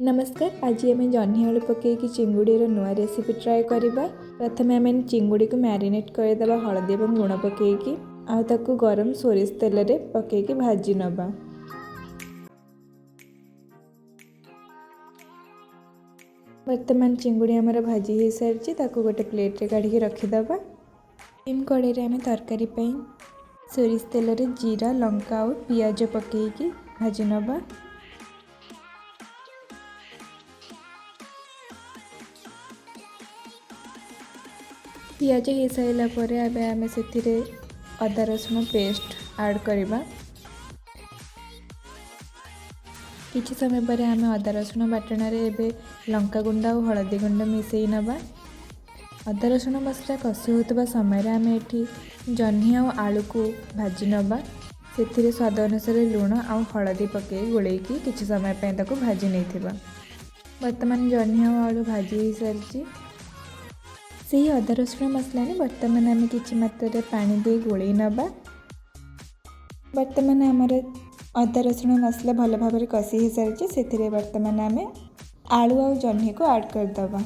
ନମସ୍କାର, ଆଜି ଆମେ ଜହ୍ନି ଆଳୁ ପକାଇକି ଚିଙ୍ଗୁଡ଼ିର ନୂଆ ରେସିପି ଟ୍ରାଏ କରିବା। ପ୍ରଥମେ ଆମେ ଚିଙ୍ଗୁଡ଼ିକୁ ମ୍ୟାରିନେଟ୍ କରିଦେବା ହଳଦୀ ଏବଂ ଲୁଣ ପକାଇକି, ଆଉ ତାକୁ ଗରମ ସୋରିଷ ତେଲରେ ପକାଇକି ଭାଜି ନେବା। ବର୍ତ୍ତମାନ ଚିଙ୍ଗୁଡ଼ି ଆମର ଭାଜି ହୋଇସାରିଛି, ତାକୁ ଗୋଟେ ପ୍ଲେଟ୍ରେ କାଢ଼ିକି ରଖିଦେବା। ସେମ୍ କଡ଼େଇରେ ଆମେ ତରକାରୀ ପାଇଁ ସୋରିଷ ତେଲରେ ଜିରା, ଲଙ୍କା ଆଉ ପିଆଜ ପକାଇକି ଭାଜି ନେବା। ପିଆଜ ହେଇସାରିଲା ପରେ ଏବେ ଆମେ ସେଥିରେ ଅଦା ରସୁଣ ପେଷ୍ଟ ଆଡ଼୍ କରିବା। କିଛି ସମୟ ପରେ ଆମେ ଅଦା ରସୁଣ ବାଟଣାରେ ଏବେ ଲଙ୍କା ଗୁଣ୍ଡ ଆଉ ହଳଦୀ ଗୁଣ୍ଡ ମିଶାଇ ନେବା। ଅଦା ରସୁଣ ମସଲା କଷି ହେଉଥିବା ସମୟରେ ଆମେ ଏଠି ଜହ୍ନି ଆଉ ଆଳୁକୁ ଭାଜି ନେବା। ସେଥିରେ ସ୍ୱାଦ ଅନୁସାରେ ଲୁଣ ଆଉ ହଳଦୀ ପକାଇ ଗୋଳେଇକି କିଛି ସମୟ ପାଇଁ ତାକୁ ଭାଜି ନେଇଥିବା। ବର୍ତ୍ତମାନ ଜହ୍ନି ଆଉ ଆଳୁ ଭାଜି ହୋଇସାରିଛି। ସେହି ଅଦା ରସୁଣ ମସଲାରେ ବର୍ତ୍ତମାନ ଆମେ କିଛି ମାତ୍ରାରେ ପାଣି ଦେଇ ଗୋଳେଇ ନେବା। ବର୍ତ୍ତମାନ ଆମର ଅଦା ରସୁଣ ମସଲା ଭଲ ଭାବରେ କଷି ହୋଇସାରିଛି। ସେଥିରେ ବର୍ତ୍ତମାନ ଆମେ ଆଳୁ ଆଉ ଜହ୍ନିକୁ ଆଡ଼୍ କରିଦେବା।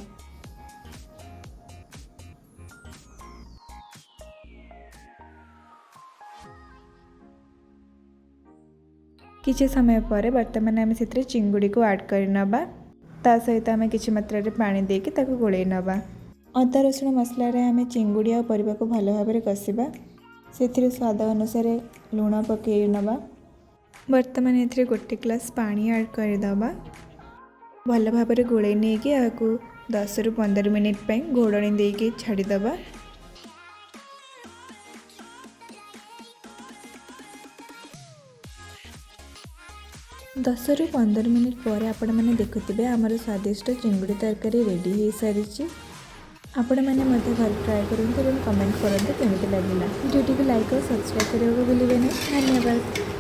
କିଛି ସମୟ ପରେ ବର୍ତ୍ତମାନ ଆମେ ସେଥିରେ ଚିଙ୍ଗୁଡ଼ିକୁ ଆଡ଼୍ କରିନେବା। ତା ସହିତ ଆମେ କିଛି ମାତ୍ରାରେ ପାଣି ଦେଇକି ତାକୁ ଗୋଳେଇ ନେବା। ଅଦା ରସୁଣ ମସଲାରେ ଆମେ ଚିଙ୍ଗୁଡ଼ି ଆଉ ପରିବାକୁ ଭଲ ଭାବରେ କଷିବା। ସେଥିରେ ସ୍ୱାଦ ଅନୁସାରେ ଲୁଣ ପକାଇ ନେବା। ବର୍ତ୍ତମାନ ଏଥିରେ ଗୋଟେ ଗ୍ଲାସ୍ ପାଣି ଆଡ଼୍ କରିଦେବା। ଭଲ ଭାବରେ ଗୋଳେଇ ନେଇକି ଏହାକୁ 10ରୁ 15 ମିନିଟ୍ ପାଇଁ ଘୋଡ଼ଣୀ ଦେଇକି ଛାଡ଼ିଦେବା। 10ରୁ 15 ମିନିଟ୍ ପରେ ଆପଣମାନେ ଦେଖୁଥିବେ ଆମର ସ୍ୱାଦିଷ୍ଟ ଚିଙ୍ଗୁଡ଼ି ତରକାରୀ ରେଡ଼ି ହୋଇସାରିଛି। ଆପଣମାନେ ମଧ୍ୟ ଘରେ ଟ୍ରାଏ କରନ୍ତୁ ଏବଂ କମେଣ୍ଟ କରନ୍ତୁ କେମିତି ଲାଗିଲା। ଭିଡ଼ିଓଟିକୁ ଲାଇକ୍ ଓ ସବସ୍କ୍ରାଇବ୍ କରିବାକୁ ଭୁଲିବେନି। ଧନ୍ୟବାଦ।